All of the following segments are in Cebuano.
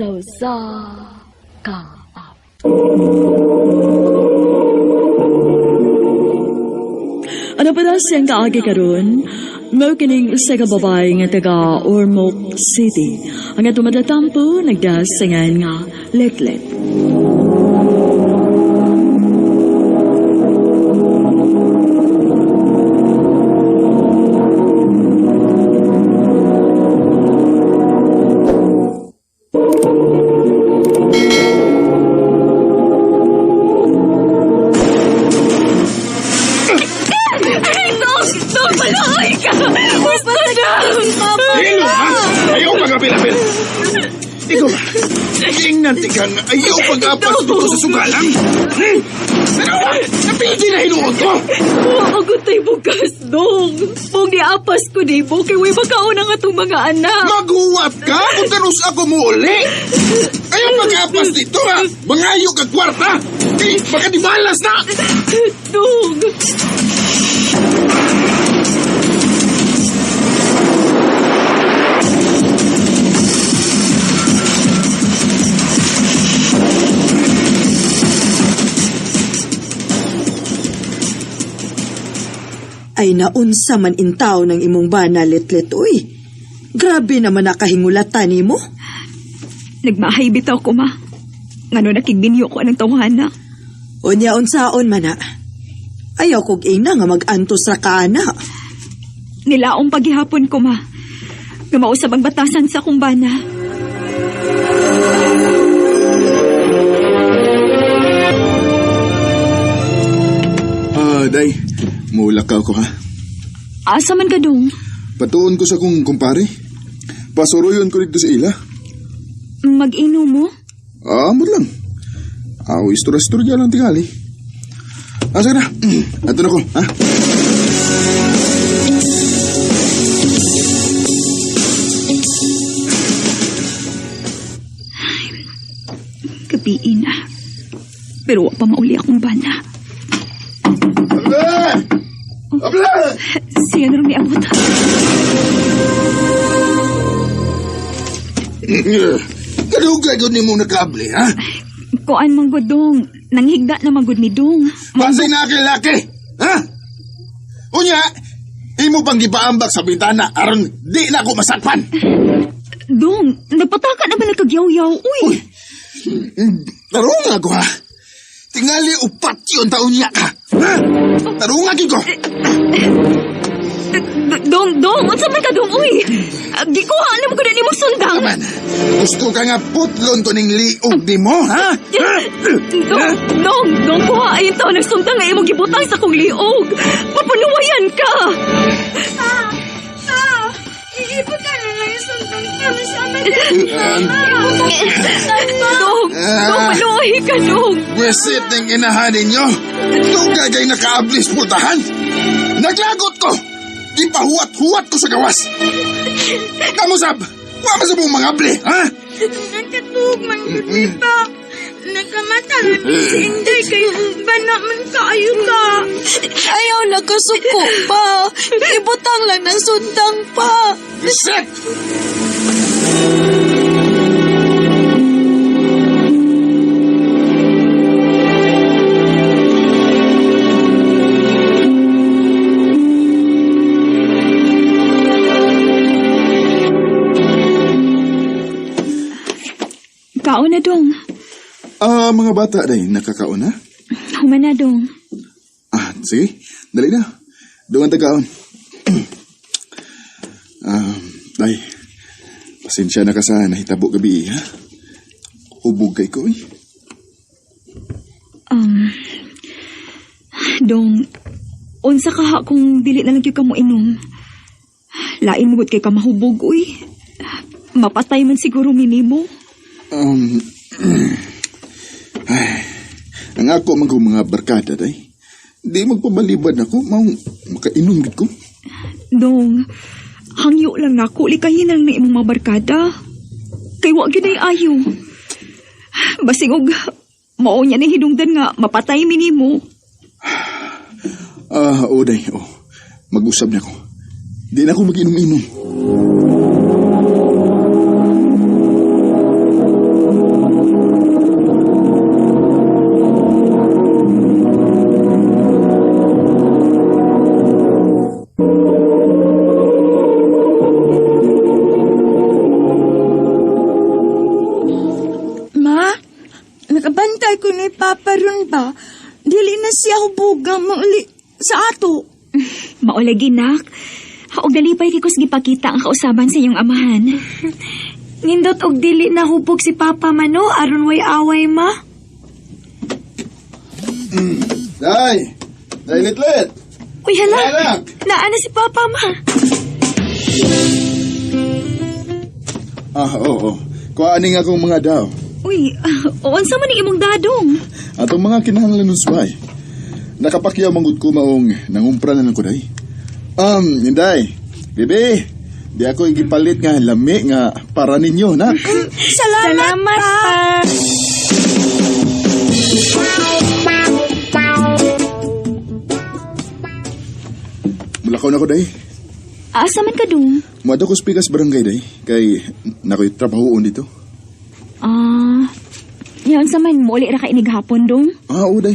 Sa usa ka Ano pa na siyang kaagi karon? Mao kining usa ka babae nga taga Ormoc City. Ang atong matatampo nagdasingan nga Letlet. Dong! Dong! Maluoy ka! Gusto na! Hilo, ha? Ayaw pag-apil-apil. Ikaw ba? Tingnan tikan nga ayaw pag-apas dito sa sugalang. Hmm? Ano ba? Napili na hinuon ko. Huwag tayo bukas, Dong! Pong niapas ko di mo, kay way makauna nga itong mga anak. Maghuwat ka kung tanus ako mo uli. Ayaw pag-apas dito, ha? Mangayo ka kwarta. Eh, baka di balas na. Dong! Ay naunsa man intaw ng imong bana, Letlet, uy. Grabe naman nakahingulatan nimo. Nagmahay bitaw ko, ma. Ngano nakigbinyo ko anang tawhana. Unya unsaon man na. Ayaw kog ina nga mag-antos ra ka ana. Nilaong paghihapon ko, ma. Nga mausab ang batasan sa akong bana. Ah, day. Mulakaw ko, ha? Asa man ka dong? Patuon ko sa kong kumpare. Pasuruyon ko dito sa ila. Mag-inom mo? Ah, amot lang. Aw, istura-isturya lang tingali. Ah, sige na. Ato na ko, ha? Gabiin na. Pero wa pa mauli akong bana. Able! Able! Siya na rin niabot. Kadugay ko ni mo nakable, ha? Kuan man gud dong. Nanghigda na man gud ni dong. Pasay na aking laki, ha? Unya, imo pang gipaambak sa bintana aron di na ako masakpan. Dong, nagpataka na ba nagkagyaw-yaw? Uy! Tarunga ko, ha? Tingali upat yun taon niya ka. Ha? Tarunga ko. Dong, dong, unsa man ka dong, uy? Ah, gikuha na mo ko na nimo sundang. Aman, gusto ka nga putlon ko ning liog di mo, ha? Dong, dong, dong, kuha ay taon ng sundang nga imong gibutang sa kong liog. Papanuwayan ka. Iibutan na lang yung sundang para sa amin. Dong, dong, maluoy ka, dong. Wisit ng inahan ninyo. Dugay kay nakaablis putahan. Naglagot ko. Gipahuwat-huwat ko sa gawas. Kamusab, wa man sa mong mga abli, ha? Nakatug man gud mi pa. Nakamata na mi si Inday kay bana man kaayo ka. Ayaw na kasuko pa. Ibutang lang ng sundang pa. Wisit! Kaon na, dong. Ah, mga bata day, nakakaon na? Human na, dong. Ah, sige. Dali na. Doon ang tagaon. Ah, day. Pasensya na ka sa nahitabo gabi, ha? Hubog kay ko, eh. Dong, unsa ka ha kung dili na lang gyud ka mo inom? Lain mo gud kay ka mahubog, uy. Mapatay man siguro minimo. Ay, ang ako man kong mga barkada, day. Di magpabalibad ako, maong makainom gid ko. Dong, hangyo lang nako, likayin na lang na imong mga barkada. Kay wa gyud ay ayo. Basing og mao niya ni hinungdan nga mapatay minimo. Ah, oo, day. Oh, mag-usab na ko. Di na ako mag-inom-inom. Papa ron ba, dili na siya hubuga mauli sa ato. Maulagi, nak. Og dalipay kay kus gipakita ang kausaban sa iyong amahan. Nindot og dili na hubog si Papa mano aron way away ma. Day! Day, Litlit! Uy hala. Anak! Naa na si Papa ma. Ah, oo. Kuhaan nga akong mga daw. Uy, unsa man ning imong dadong? Atong mga kinahanglan ng suway. Nakapakyaw manggod ko maong nangumpra na lang ko day. Inday, bebe, di ako igipalit nga lami nga para ninyo, nak. Salamat, Salamat pa. pa. Mulakaw na ko day. Asa man ka dong? Muadto ko sa Pikas Barangay day kay nakoy trabahoon dito. Ah, yan unsa man muuli ra ka inig hapon dong? Ah, oo day.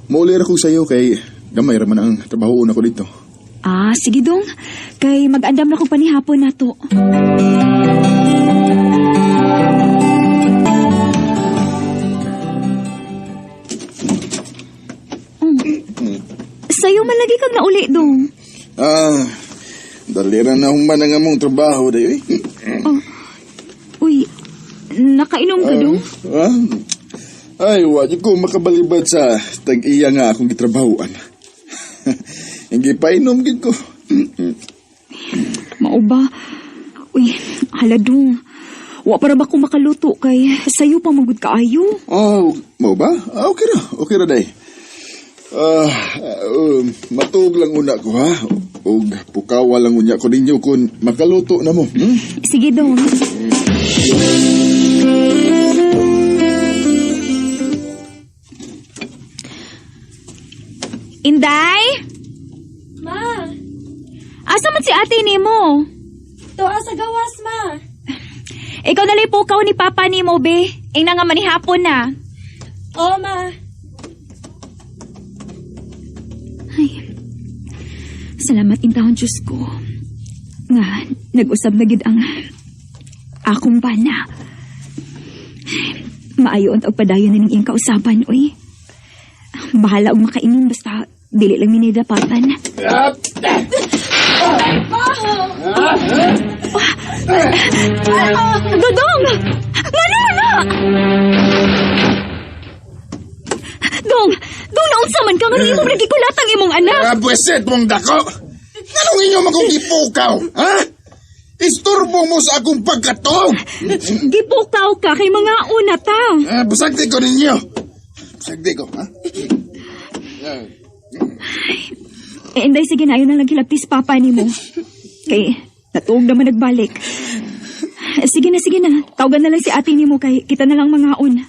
Mauli ra ko sayo kay gamay ra man ang trabahoon ako dito. Ah, sige dong. Kay mag-andam na ko panihapon nato. Oh. Sayo man lagi kag nauli dong. Ah, dali ra na human ang among trabaho day. Uy. Uy, nakainom ka dong? Ah, ay, wa jud ko makabalibad sa tag-iya nga akong gitrabahoan. Hindi painom gid ko. Mao ba? Uy, hala dong. Wa para ba ko makaluto kay sayo pa magud kaayo? Oh, mao ba? Ah, okay ra. Okay ra day. Ah, matuog lang una ko ha. Og pukawa lang unya ko ninyo kung makaluto na mo. Hmm? Sige dong. Inday? Ma, Asa man si ate nimo? tuwa sa gawas ma. Ikaw dali pukaw ni papa nimo be. Ingna nga manihapon na. Oo ma. Ay. Salamat intahon Diyos ko. Nga nag-usab na gid ang akong bana. Maayo og padayon na ning iyang kausaban, oy. Bahala og makaingin basta dili lang mi dapatan. Dodong! Ngano na? Dong! Dong, naunsa man ka nga imong nagikulat ang imong anak! Ah, buwesit mong dako! Nganong inyo magong gipukaw, ha? Isturbo mo sa akong pagkatog! Gipukaw ka kay mga una ta. Ah, busag di ko ninyo. Busag di ko, ha? Eh, inday, sige na, ayaw na lang hilabtis papa ni mo. Kay, natuog naman nagbalik. Sige na, sige na. Tawagan na lang si ate ni mo kay kita na lang mangaon.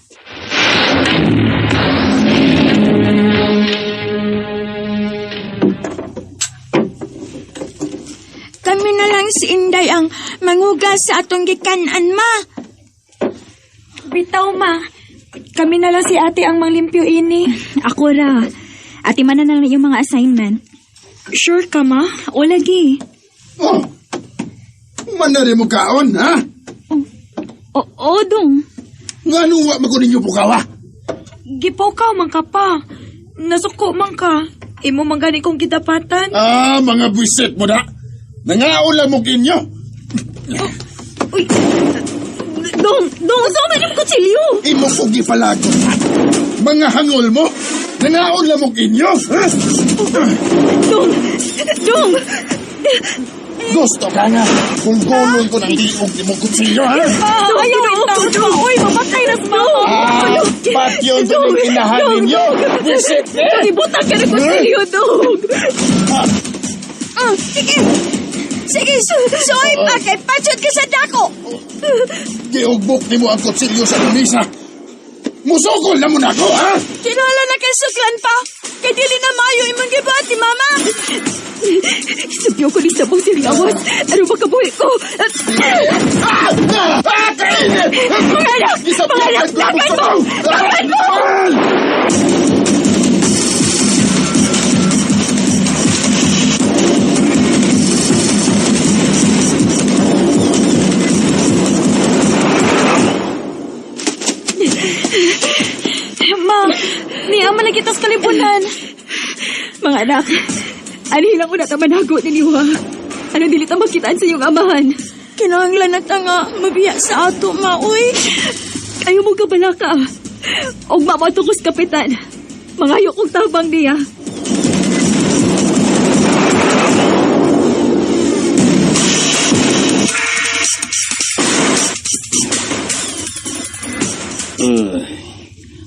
Kami na lang si Inday ang mangugas sa atong gikanan, ma. Bitaw ma. Kami na lang si ate ang manglimpyo ini. Ako ra. Ate man na lang yung mga assignment. Sure ka ma? O lagi. Oh! Manari mo kaon, ha? O, o dong. Nganong wa man ko ninyo pukawa? Gipukaw man ka pa. Nasuko man ka. Imo man gani kong gidapatan. Ah, mga buwisit mo na! Nangaon lang mo kinyo! Uy. Dong, dong, saan man yung kutsilyo? Imo ko gipalagot, ha? Mga hangol mo! Nangaon lang mo kinyo! Ha? Dong, dong. Gusto ka nga! Kulgulon ko ng liog ni mong kutsilyo, ha? Ah, ayaw itaw. Uy, mamatay na si mama. Ah, patyon ko ng inahan ninyo! Buwisit eh! Ibutang ka ng kutsilyo, dong. Oh, sige. Sige, suoy pa kay patsot ka sa dako. Giugbok nimo ang kutsilyo sa lamisa! Musukol na mo na ako, ha? Kinala na kay suklan pa. Kay dili na maayo imong gibuhat ni mama. Isugyo ko ni sabong siriawas. Ano ba kabuhi ko? Ah! Ah! Kainit! Mga anak! Mga anak! Takan mo! Takan mo! Ma, Niya man kita sa kalibunan. Mga anak, ano lang una ta manago ninyo ha? Ano dili ta makitaan sa iyong amahan? Kinahanglan na ta nga mabiya sa ato, ma, uy. Ayaw mo kabalaka. Og mamatukos kapitan. Mangayo kong tabang niya.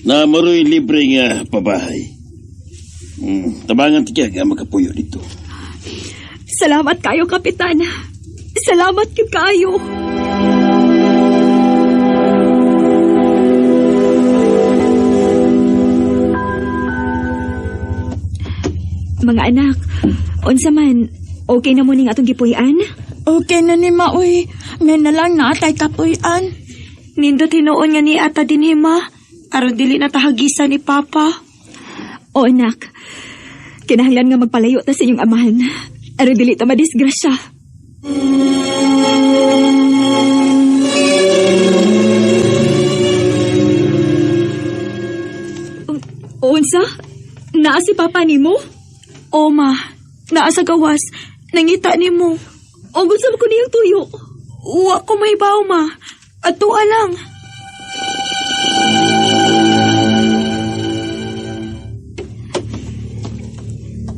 Na maroy libre nga pabahay. Tabangan ti kaya nga makapuyo dito. Salamat kayo, Kapitan. Salamat kid kaayo. Mga anak, unsa man, okay na mo ning atong gipuy-an? Okay na ni ma, uy. Ngay na lang naatay kapuy-an. Nindot hinuon nga ni ata dinhi, ma. Aron dili na tahagisan ni Papa. O anak, kinahanglan nga magpalayo ta sa inyong amahan. Aron dili ta madisgrasya. Unsa? Naa si Papa nimo? O, ma. Naa sa gawas. Nangita nimo. O unsa man ko niyang tuyo? Wa ko mahibaw, ma. Atua lang.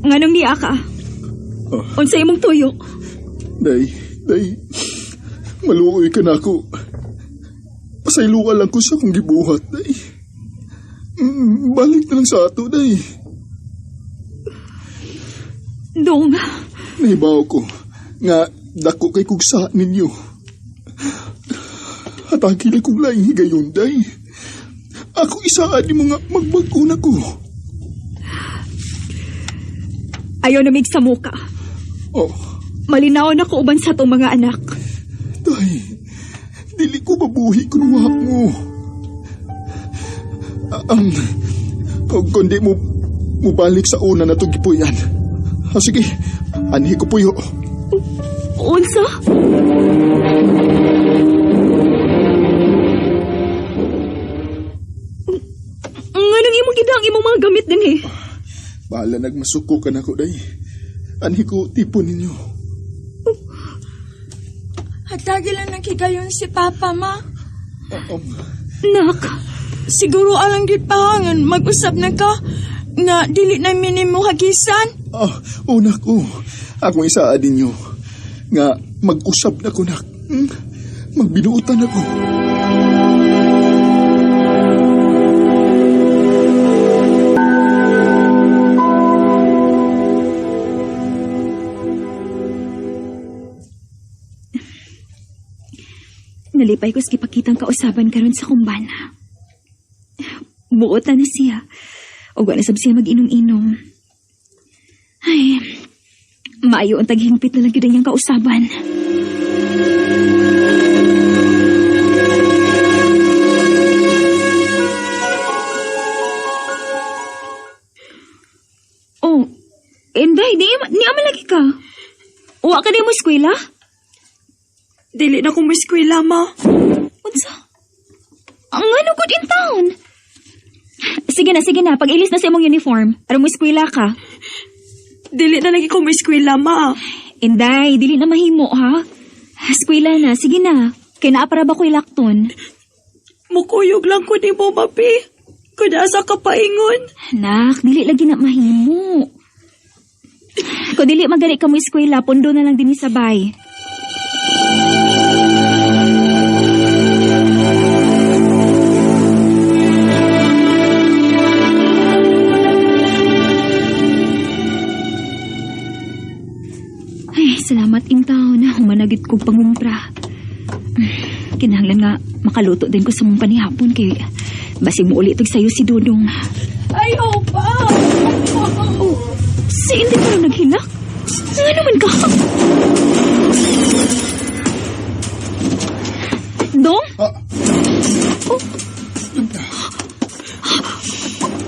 Nganong niya ka? Oh. Unsa imong tuyo? Day, day, maluoy ka na ako. Pasaylo ka lang ko sa akong gibuhat, day. Balik na lang sa ato, day. Dong. Nahibaw ko nga dako kay kugsa ninyo. Hatagi lang kong laing higayon, day. Ako isaan ni mga magbag-o na ko. Ayaw na mig sa muka. Oh. Malinaw na ko uban sa atong mga anak. Day, dili ko mabuhi kung wa mo. Kung di mo mubalik sa una na itong gipuyan. Ah, sige, anhi ko puyo. Unsa? Nganong imong gidang imong mga gamit din eh? Bahala nagmasuko ka na ko, day. Anhi ko tipon ninyo. Hatagi lang nakigayon si Papa, ma. Nak. Siguro alang gid pahangan, mag-usap na ka nga dili na minimo hagisan. Ah, oh, nak, oh. Akong isaa ninyo nga mag-usap na ko, nak. Magbinuotan ako. Nalipay ko sa gipakitang kausaban karon sa kumbana. Buot na na siya. O wa na sab siya mag-inom-inom. Ay, maayo ang taghimpit na lang gyud ang iyang kausaban. Oh, Inday, di niya malagi ka. Wa ka di mo eskwela? Dili na ko mo eskwela, ma. Unsa? Ang ano good in town? Sige na, sige na. Pag-ilis na sa imong uniform, aron mo eskwela ka. Dili na lagi ko mo eskwela, ma. Inday, dili na mahimo, ha? Eskwela na, sige na. Kay naa para ba ko'y lakton? Mukuyog lang ko ni mo, mapi. Kung asa ka paingon. Nak, dili lagi na mahimo. Kung dili magari ka mo eskwela, pundo na lang din sabay. Ay, salamat intaw na humanagit kong pangumpra. Kinahanglan nga makaluto din ko sa mong panihapon kay basig mo ulit sayo si Dudong. Ay, opa! Oh, si hindi ka lang naghilak? Ano man ka? Dong? Ah. Oh.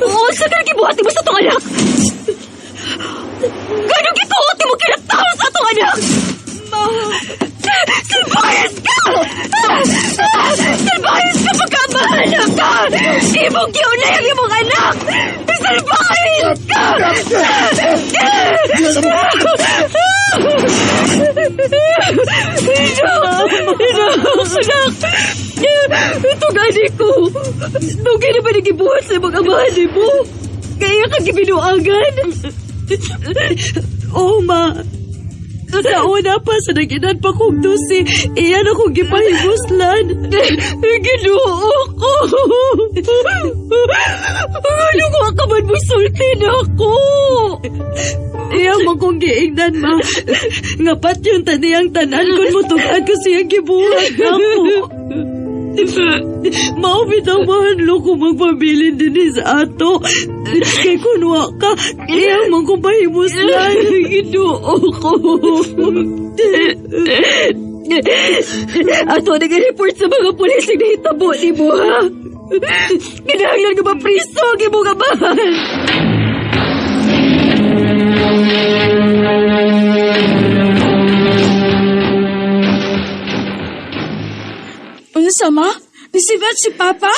Oh, sa ka nagibuhat mo sa itong anak? Ganong gituot mo kinatawa sa atong anak? Ma! Silbayas ka! Silbayas ka pagkamahanak ka! Imong giunay ang imong anak! Anak! Anak! Ito gani ko! Dugay na ba nagibuhat sa mga amahan ni mo? Kaya ka gibinuangan? Oh, ma. Sa una pa, sa nag-edad pa kong 12, iyan akong gipahibuslan. Ginoo ko! Ano ko ka man mo sulti na ako? Iya man kong giingnan, ma. Ngapat yung taniyang tanan kung mutugad ko siyang gibuhat nako. Mao bitaw mahanlo ko magpabilin din sa ato. Kay kunwa ka, iya man kong pahimuslan. Ginoo ko! Ato nag-report sa mga pulis ang nahitabo ni mo, ha? Kinahanglan nga mapriso ang imong amahan! Unsa ma? Nisibat si Papa?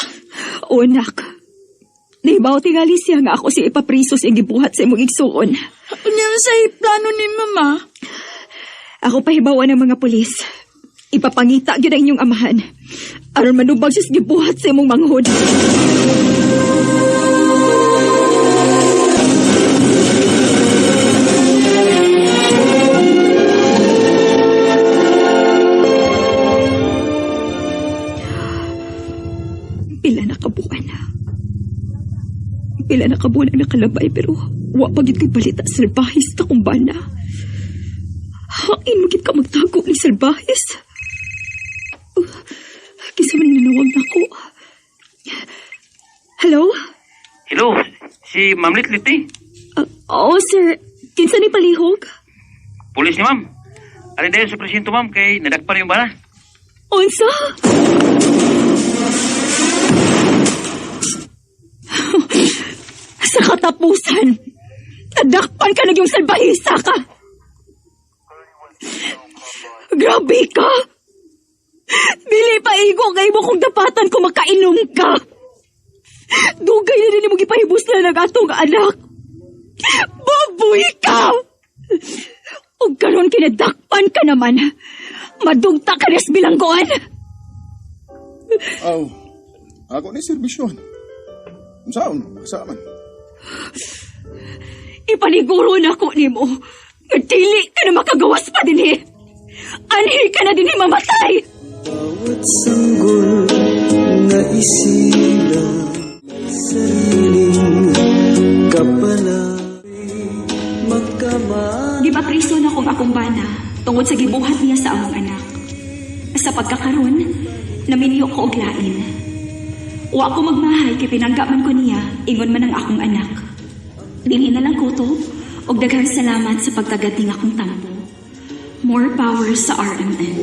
O, anak. Nahibaw tingali siya nga ako si ipapriso sa gibuhat sa imong igsuon. Unya sa plano ni Mama? Ako pahibawan ng mga pulis. Ipapangita gyud ang inyong amahan. Aron manubag siya sa gibuhat sa imong manghod. Pila na kabuan. Pila na kabuan ang nakalabay pero wa pa gyud ko'y balita sa salbahis ta kung bana. Hain mo gid ka magtago ni salbahis. Kisa man nanawag na ko. Hello? Hello, si Ma'am Litlit eh. Oo, sir. Kinsa ni palihog? Pulis ni Ma'am. Ari dayon sa presinto ma'am kay nadakpan yung bana. Unsa? Sa katapusan, nadakpan ka na yung salbahisa ka! Grabe ka! Dili pa igo kay mo kung dapatan ko makainom ka! Dugay na rin mo gipahibos na ng atong anak! Baboy ka! Ug karon kinadakpan ka naman! Madugta ka na sa bilangguan! Aw, ako ni serbisyon. Unsaon, makasama. Ipaniguro na ko nimo. Nga dili ka na makagawas pa dinhi. Anhi ka na dinhi mamatay. Bawat sanggol na isila sariling kapala magkama Gipapriso na kong akong bana tungod sa gibuhat niya sa among anak. Sa pagkakaron, naminyo ko og lain. Wa ko magmahay kay pinangga man ko niya, ingon man ang akong anak. Dinhi na lang kutob, og daghang salamat sa pagtagad ning akong tampo. More power sa RMN.